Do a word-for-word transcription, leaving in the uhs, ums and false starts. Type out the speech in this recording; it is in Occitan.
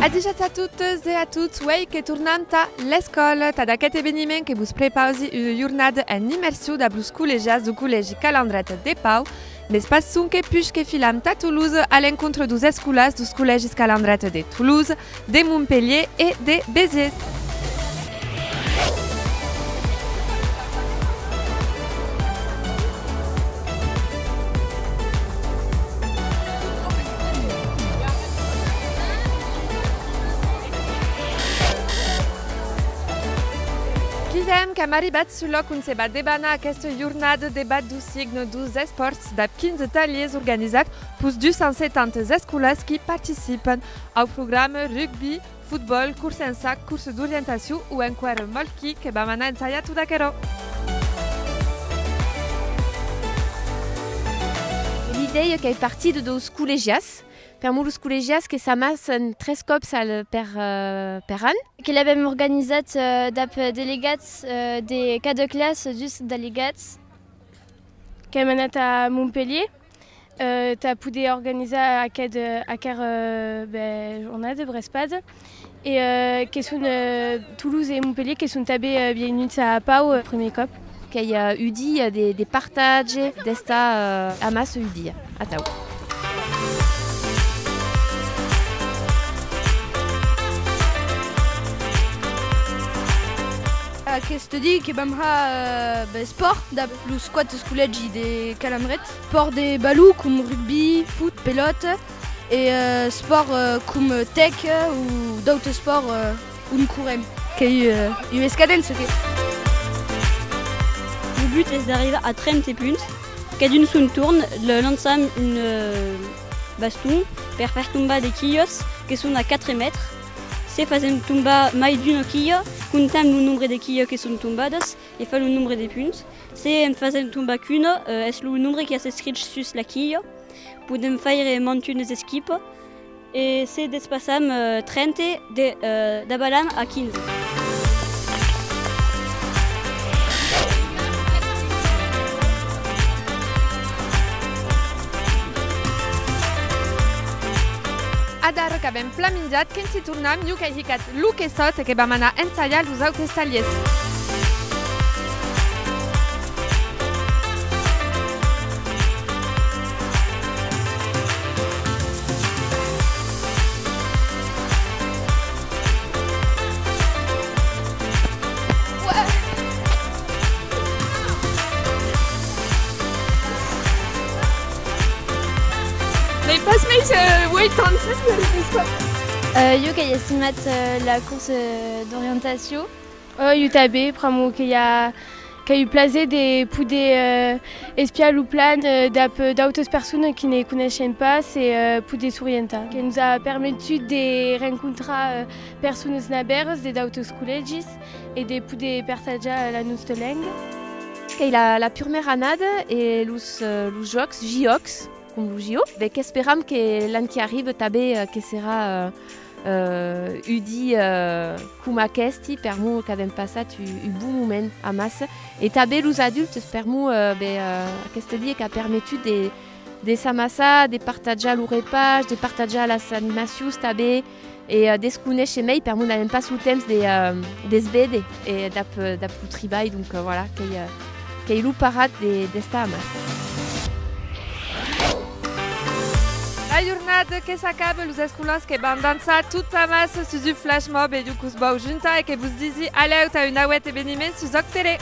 Adishatz a totas e a tots, uei que tornam tà l'escòla, tad aqueth eveniment que vos prepausi ua jornada en immersion dab los collegians deu collègi Calandreta de Pau, mes pas sonque, puish que filam tà Tolosa a l'encontre deus escolans deus collègis Calandreta de Tolosa, de Montpelhièr e de Besièrs. Quilhèm qu'èm arribats sul lòc on se va debanar aquesta jornada debat deu signe deus espòrts dab quinze talhièrs organizats peus dus cents setanta escolans qui participan. Au programa, rugbi, fotbòl, corsa en sac, corsa d'orientacion o enqüèra molki que vam anar ensajar tot aquerò. L'idèia qu'ei partida deus collegians, per'mor los collegians que s'amassan tres còps al, per, eh, per an. Que l'avem organizat, eh, dab delegats, eh, de cada classa, dus delegats. Qu'èm anat a Montpelhièr, eh, tà poder organizar aqueth, eh, aquera, eh, ben, jornada, vrespada. E, eh, que son, eh, Tolosa e Montpelhièr, que son tanben, eh, vienuts a Pau, eh, prumèr còp. Qu'ei, eh, un dia de, de partatge, d'estar, eh, amassa un dia. Atau. Aqueste dia que vam har, eh, ben, espòrt dab los quate collègis de Calandreta. Espòrt de balon com rugbi, foot, pelòta e, eh, espòrt, eh, com tèc o d'autes espòrts, eh, on correm. Qu'ei, eh, ua escadença que... Lo but es d'arribar a trenta punts. Cadun son torn, le, lançam un, eh, baston per far tombar de quilhas que son a quatre mètres. Se fasem tombar mai d'una quilha, comptam lo nombre de quilhas que son tombadas e fa lo nombre de punts. Se en fasem tombar qu'una, eh, es lo nombre qui es escrich sus la quilha. Podem faire mantunas esquipas. E se despassam, eh, trenta, de, eh, davalam a quinze. Adara qu'avem plan minjat, que'ns i tornam, jo qu'èi hicat lo que sòt e que vam anar ensajar los autes talhièrs. N'èi pas mei, eh, ueit ans, eh, per aqueste còp. Eh, jo qu'èi estimat, eh, la corsa, eh, d'orientacion. Eh, jo tanben, pr'amor que i a, qu'èi un plaser de poder, eh, espiar lo plan, eh, dab, eh, d'autes personas qui ne coneishen pas e, eh, poder s'orientar. Que nos a permetut de rencontrar, eh, personas navèras de d'autes collègis e de poder partatjar la nosta lenga. Qu'ei la, la purmèra annada e los, eh, los jòcs, J-Òcs, com lo J O. Be, qu'esperam que l'an qui arriba tanben, eh, que serà, eh, eh, un dia, eh, com aquesti, per'mor qu'avem passat un, un bon moment amassa. E tanben los adultes, per'mor, eh, be, eh, aqueste dia qu'a permetut de, de s'amassar, de partatjar lo repaish, de partatjar las animacions tanben, e, eh, de's conéisher mei, per'mor n'avem pas lo temps de, eh, de's véder, e dab, dab lo tribalh, donc, eh, voilà, qu'ei, eh, qu'ei lo parat de, d'estar amassa. La jornada que s'acaba, los escolans que van dançar tot amassa sus un flash mob e jo que'us vau juntar e que vos disi a lèu tà un auet eveniment sus Òc Tele.